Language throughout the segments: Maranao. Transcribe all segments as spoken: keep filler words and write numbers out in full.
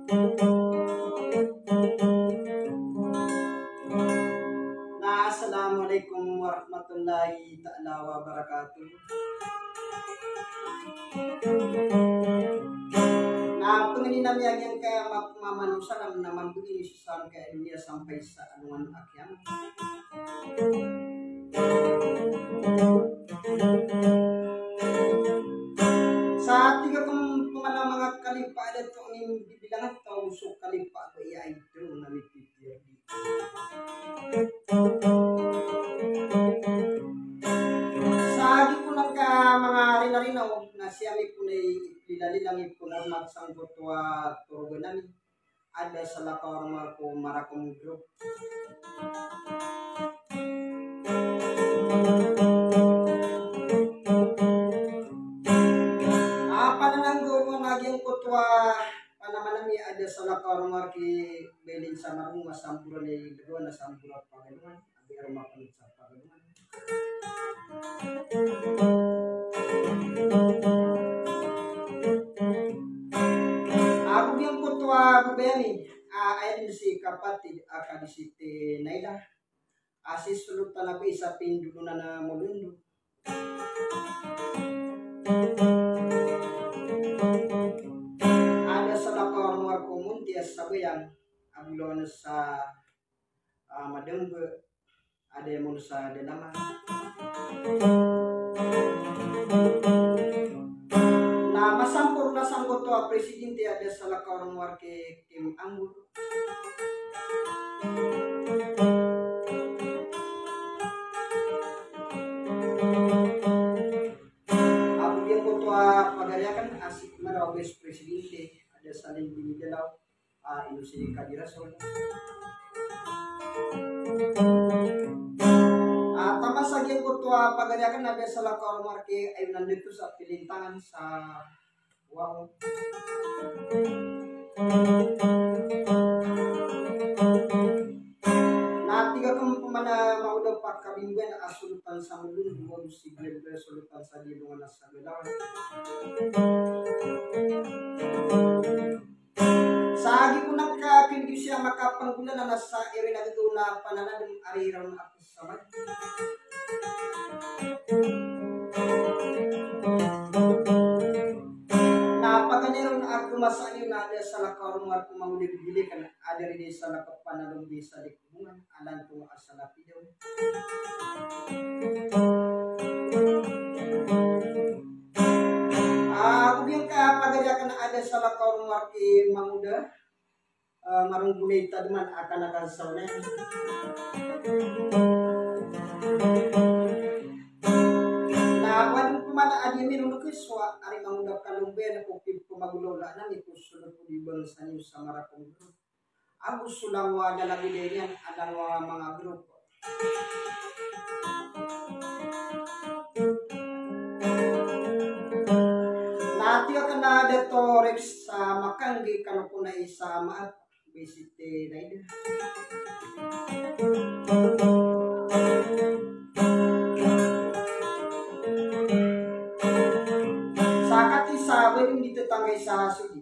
Na, assalamu alaikum warahmatullahi ta'ala wabarakatuh. Na pangnin ami a giyangkaya mapmamano salam na mambo ini sangkaya doniya sampay sa alongan a kiyamat. Sa tig akn pman a manga kalipa a da toni bibilangan taw so kalipa a ba aya idol na mipipir di. Sa gii ko nangka manga rinarinaw na sii ami ko na i-, lilalilang i pngarmat sangkoto a torogan ami a da salakaw a rowar ko Marakom Group. A panananggo ko na giyangkoto a panaman ami a da salakaw a rowar ki Belin Samarong a samboran i Legawan a samboran Pagalongan. Abi a roma pn sa Pagalongan. Ago giyangkoto a babay ami a aya dn si kapatid a ka di si Tinaila a si Solotan a ba isa pindolonan a Molondo. A da salakaw a rowar ko Monte a Sabayang a bolawan sa a Madamba, a da aya molo sa Dalama. Na masamporna sangkoto a presidente a da salakaw a rowar ki Kim Anggur. Ago giyangkoto a pagari akn a si Kim a vice presidente a da Salim Bini Dalaw. A, ino si Kadi Rasol. A, taman sa giyangkoto a pagari akn a da salakaw a rowar ki Ayunan Dato sa Pilintangan sa Waw. Na tig akn pman a mawda pakabimban a Solotan sa Molondo, si Glenn Solotan sa Dilongan a Sagalawan. Sa gii ko nangka pindiyo siya makapanggolalan a sa irin a gagaw na pananadm a riraw na ako sa mad. Na paganay ron a ako masaan iyo na da salakaw a rowar ko Mangolid Bilikan a da rin i salakaw panalombi sa Likbongan a lanto a Salapidaw. A, ago giyangkaya pagari akn a da salakaw a rowar ki Mangoda, a, Maronggonay Tadman a kanakan sa Onay. Na wadn pman a di ami ron ko so ari Mangoda Kalombayan ko pipamagolawlaan ami ko so loko di bangsa niyo sa Marakom Group. Ago so langowan a lagid iyan a langowan a manga grupo. Na tig akn a Dato Rex sa Makanggi kano ko na isa maat, bisite na ida. Sa kati sa bani di tetangga isa sudi.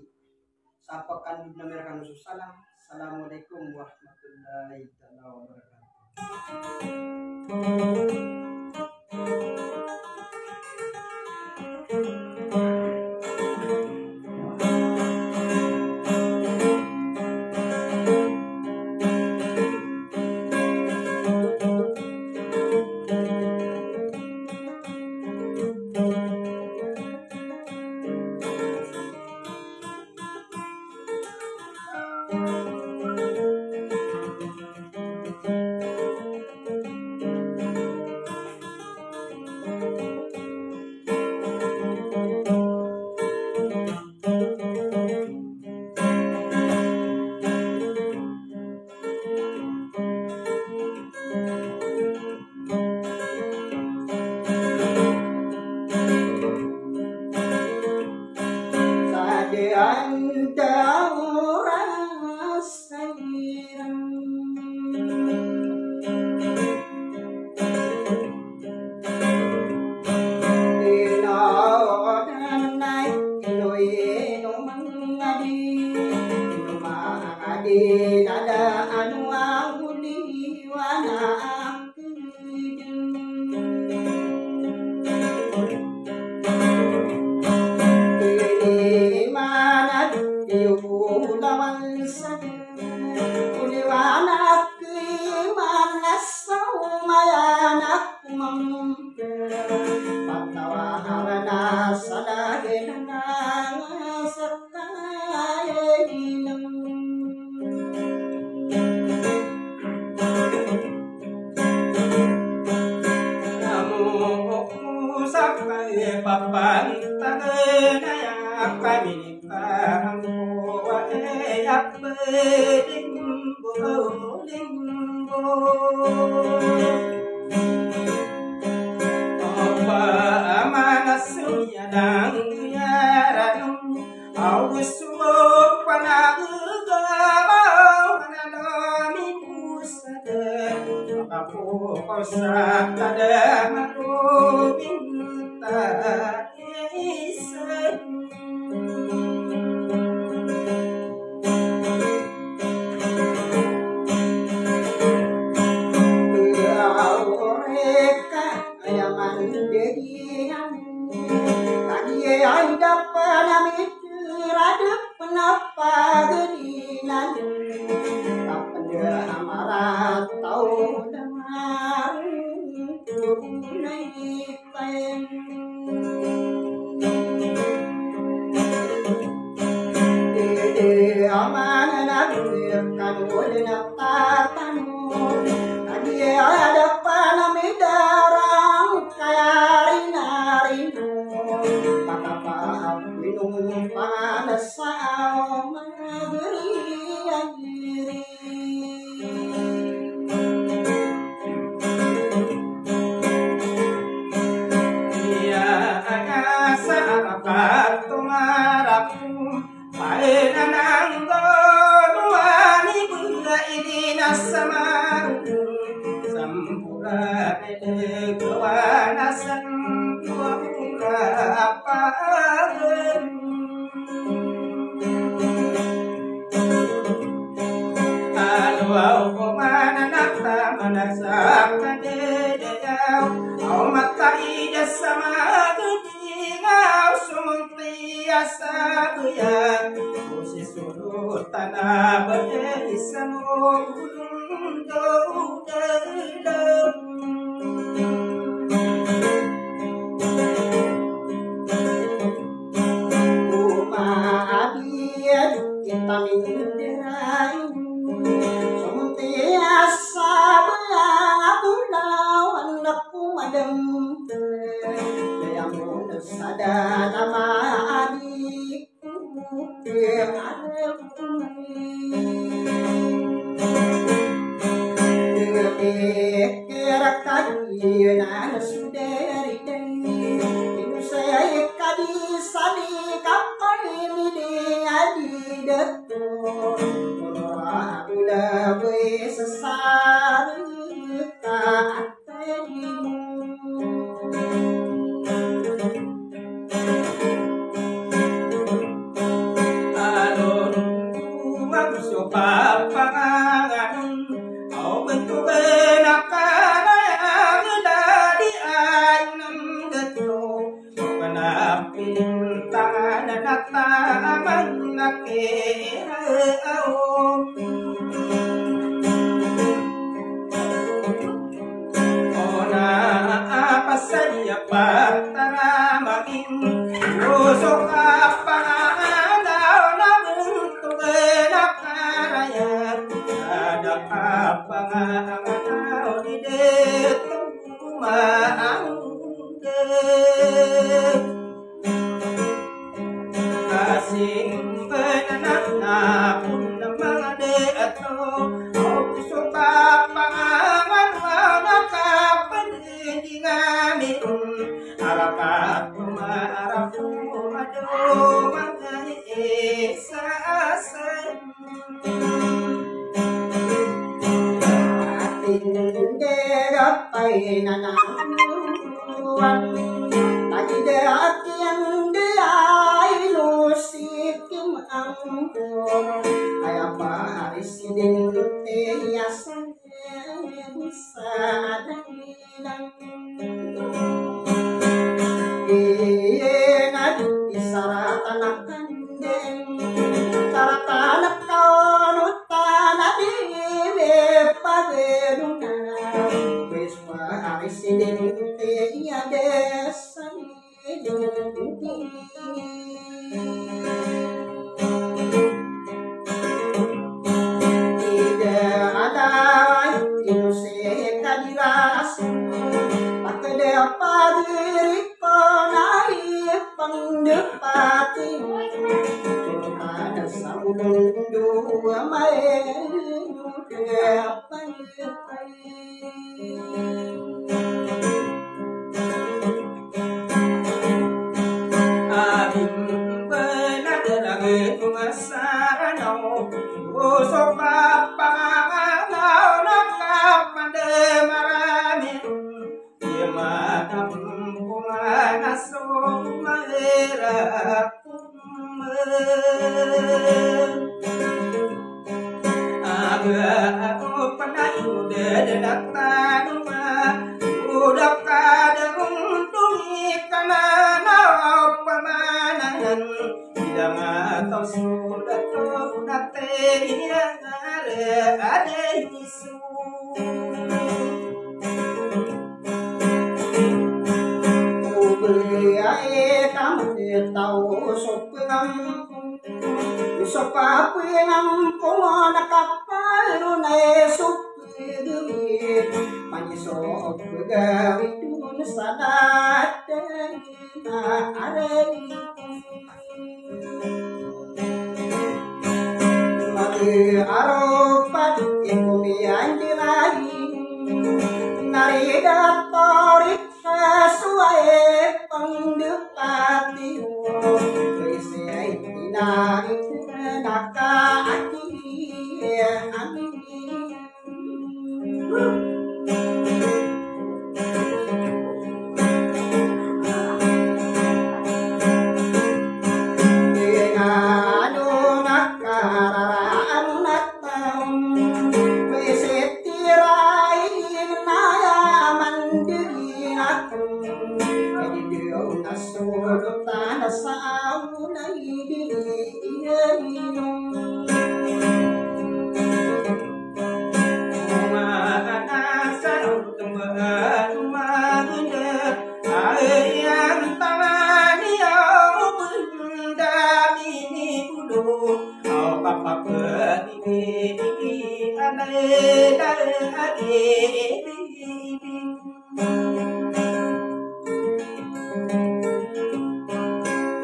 Sa pakandod na miyakan so salam. Assalamualaikum warahmatullahi taala wabarakatuh. Salagid na nga sakay. Amo ko sakay papantagan a aya kami ni Kaangko a aya pdimbo, dimbo. Oba amanas iya dang iya ranong. Aw so panagagabaw na lami ko sa da. Makapokaw sa kada marobinta. Dede aman a nagwir kan wad na tatano. Adi ada pana midarang kaya rinarino. Pakapaap minum panganasa o magriyan. Iya, aya sa arapat o marako, ay nananggolo ani bula ini na sa maroko, sampura ni gawa na sampura apan. Alo aw ko mananap taman a sakadadayaw, aw makaida sa magdingaw, somontiya sa goyan, o sisolotan a bagay sa mogolong dodadam. Umaabiyad kita mindiray, somontiya sa bala a bolawan na komadam. Daya mo na sa dala maadi. Alon ko mago so papanganganon, aw bento bena karayang dadi ay nanggato. Panapilintangan na taman na kiraw. Ona a pasad iya pataramangin, o so kapanganaw na bentog na karayat, ada kapanganaw di detong kumaangga. Kasimbenan na pon a manga di ato, o so kapanganganon a kapandidingan iron, arapat ko marap o mado manga isa sa. Atin dera pay na nanuwan, tagi dera atin dera ilo si kim angko, aya pa ari si din te yasan. Sa adagilan. Iyan a di saratan a kandeng, saratan a kaonotan a di mipagedona. Wis pa ari si din te iya desan. Ida alay ino si kadiras, pakada pagari ko na i pangdapati. Ana sa ulong do amay. Oba aya i kaman i taw so pngampong, so papngampong na kaparon i so pdawit, paniso pgawit on sa daten a aray. Magi aro pad i komiyan di rai, na ri da torik sa suwai pangdapati o. Isi ay inari na ka aki amin.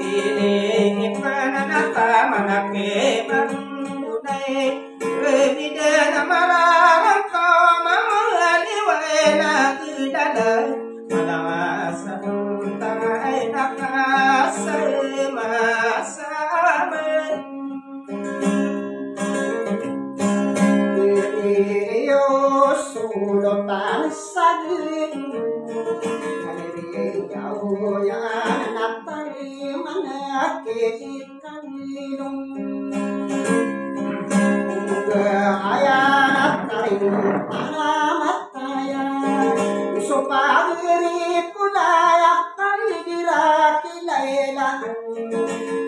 Ini pananata manake manunay, remida na mararang ko mamaliway na gdala, malawasa tangai na kasama-sama. Iyo solotan sa gin, kaliriyaw ya na tariman a kikikaninong. Aya na tariman a mataya, so pagiri ko na ya kaligira kilailaan.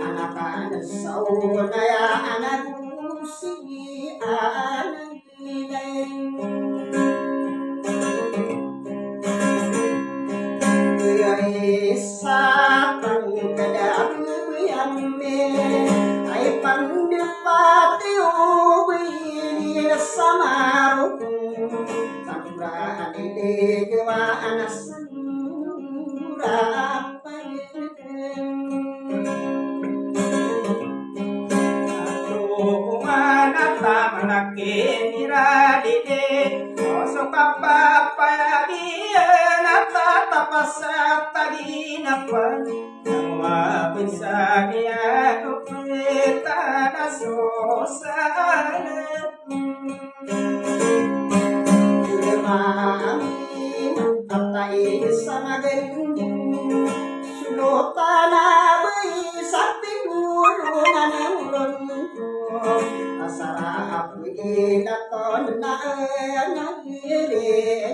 Anak a na saw na ya anak o si anak. Iya isa pangkadabuyambe ay pandapati o bini na samarok. Samra adili gawa anas mura. Atuman a taman a kiniradidi, o so kapapayag iyan a tatapas a taginapan, na mapinsan iyan o pita na so salat. Ilma ami, atay sa magandang sulutan a bay sa pingulunan ng mundo. Asara apoy ilaton na nagiri.